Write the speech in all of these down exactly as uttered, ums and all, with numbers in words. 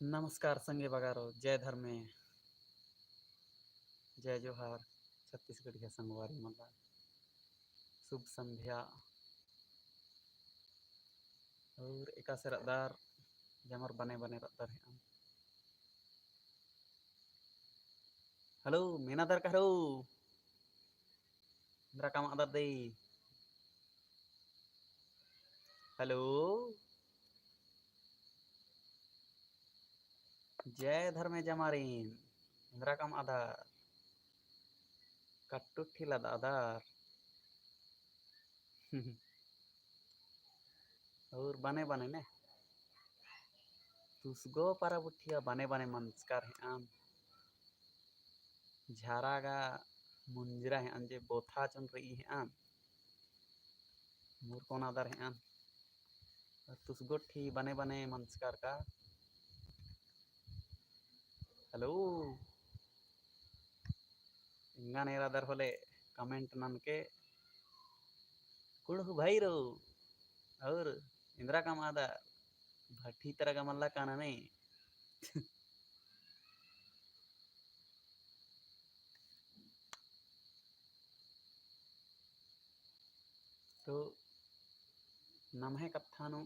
नमस्कार संगे बगारो, जय धर्मे, जय जोहार, छत्तीसगढ़िया संगवारी मल्ला, शुभ संध्या। और एकासे रअदर, जमर बने बने रअदर हेअम। Hello, मेनादर कहरो? एन्दरा कमअदर दे? Hello, जय धर्मे जमारिन, एन्दरा कमअदर? कट्टुट्ठी लदअदर। और बने बने ने तुसगो परब उठिया बने बने मंजकर हेअम। झरा गा मुंजरा हेअम जे बोथा चुन रई हेअम। मुरकोनादर हेअम। और तुसगो ठी बने बने मंजकर का। Hello। एंगन एरादर होले comment ननके कुँड़ुख़ भइरो। और एन्दरा कमअदर भट्ठी तरा गा मल्ला काना ने। तो नम्है कत्था नू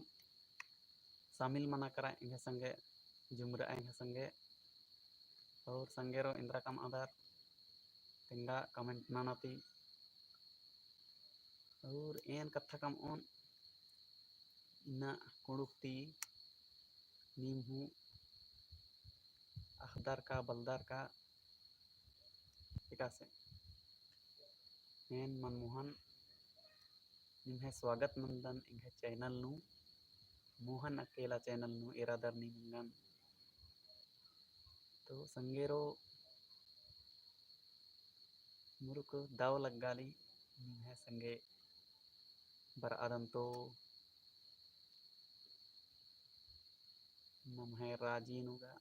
शामिल मना करा एंग्है संगे, जुमरा एंग्है संगे। और संगेरो एन्दरा कमअदर तेंगा comment नना ती। और एन कत्था कमओन इन्ना कुँड़ुख़ ती नीम हूँ अख़दर का बलदर का एकासे। एन मनमोहन निम्है स्वागत नन्दन एंग्है channel नू, मोहन अकेला channel नू एरादर नीम एंगन। तो संगेरो मुरुक दव लग्गाली निम्है संगे बरआदन तो नम्है राजी नू गा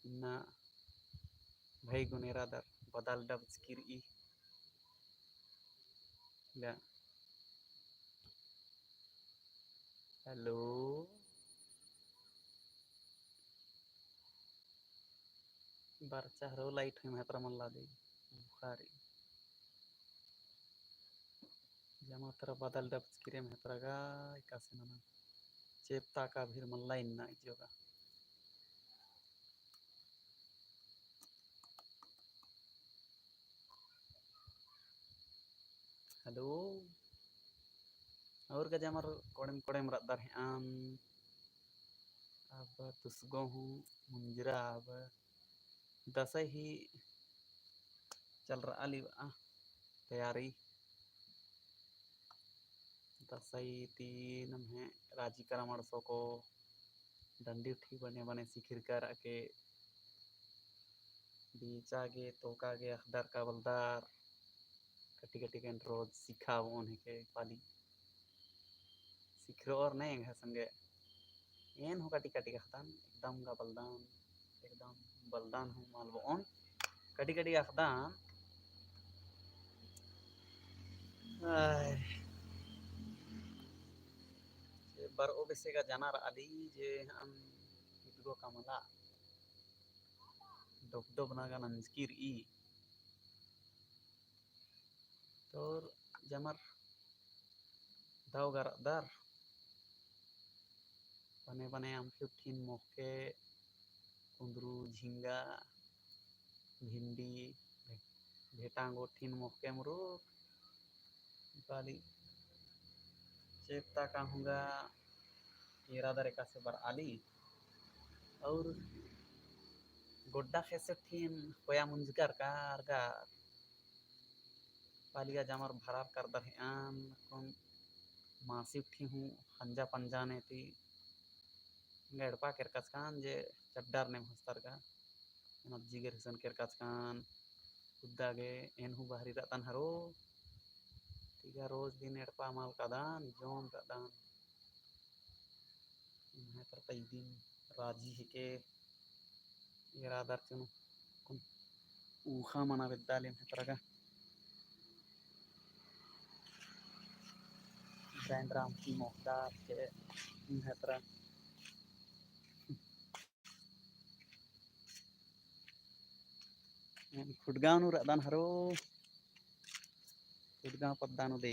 इन्ना भई गुनेरादर बदल डबचकी रई। गा। Hello। बरचा हरो light हूँ महतरा मल्ला दे। बुखारी। जमा तरा बदल डबचकी रई महतरा गा, एकासे नना। चेप ताका भीर मल्ला इन्ना इजो गा। Hello। और गा जमर कोड़ेम कोड़ेम रअदर हेअम। अब तुसगो हूँ मुंजरा अब दसई ही चलरआली बआ तैयारी। दसई ती नम्है राजी करा मड़सो को डंडी उठी बने बने सिखिरका रअके। बीचा गे तोका गे अख़दर का बलदर। कटी कटी केन रोज सिखाबओन हेके पाली। सिखरओर ने एंग्है संगे। एन हूँ कटी कटी अख़दन, एकदम गा बलदन, एकदम बलदन हूँ मल बओन। कटी कटी अख़दन। आय। जे बरओ बेसे गा जना रआली जे हम इतगो कमला। डोब डोब ना गा नंजकी रई। तोर जमर दव गा रअदर। बने बने अमख़ी उठिन मोख़के, कुंदरू, झिंगा, भिंडी, भे-, भेटांगो उठिन मोख़के मुरुक। बाली चेप ताका हूँ गा एरादर एकासे बरआली। और गोड्डा ख़ेसे उठिन कोया मुंजकर का अरगर। पालिया जमर भरार करदर हेअन, अक्कुन मासी उठी हूँ खंजा पंजा ने ती एड़पा केरकचकन जे चड्डर ने महस्तर का। एन अज्जी गे रिसन केरकचकन, कुद्दा गे एन हूँ बहरी रअदन हरो। तिगा रोज दिन एड़पा मल कादन, जोन रअदन। एम्है तरता इदिन राजी हेके एरादर चुनु कुन ऊखा मना बेद्दाली एम्है तरा गा। Grinder अमख़ी मोख़दर के एम्है तरा। खुटगाँव नू रअदन हरो, खुटगाँव पद्दा नू दे।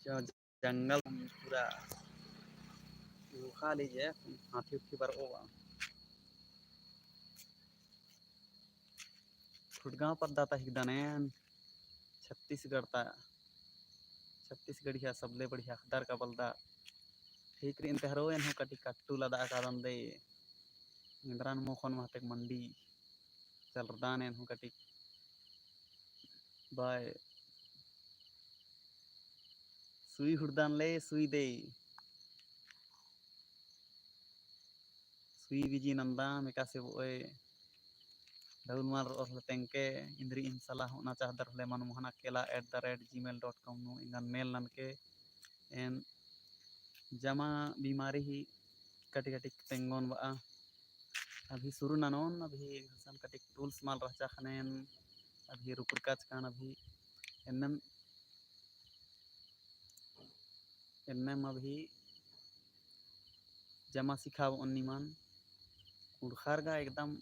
जो जंगल पूरा गुफा लीजे, हाथी उथी बरओ बा। खुटगाँव पद्दा ता हिकदन एन, छत्तीसगढ़ ता, छत्तीसगढ़िया सबले बढ़िया अख़दर का बलदा। ठीक रई एन्ते हरो एन हूँ कटिक कट्टू लदा कादन दे। इन्द्रन मोख़न महतेक मंडी चलरदन एन हूँ कटिक। बाय। सुई हुड़दन ले, सुई दे। सुई बिजी नंदम एकासे बओय। दौल मल रओर होले तेंगके, इन्द्रिइम सलाह होना चाहदर होले मनमोहन अकेला at the rate gmail dot com नू एंगन mail ननके। एन जमा बीमारी ही कटिक कटिक तेंगोन बआ। अभी शुरू ननोन, अभी एंगन कटिक tools मल रहचा ख़ने एन अभी रुकरकाचकन अभी। एन्नेम, एन्नेम अभी जमा सिखाबओन निमन। कुँड़ुख़र गा एकदम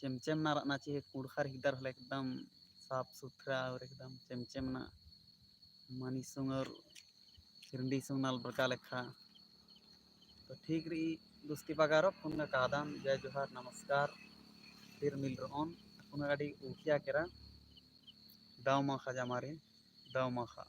चेमचेमना रअना चाहिए। कुँड़ुख़र हिकदर होले एकदम साफ सुथरा और एकदम चेमचेमना मनीसुंग और हिरंडी सुंग नलबरका लेखा। तो ठीक रई दोस्ती बगारो, अक्कुन गा कादन, जय जोहार, नमस्कार, फिर मिलरओन, अक्कुन गा गड्डी उखिया केरा, दव माख़ा जमारे, दव माख़ा।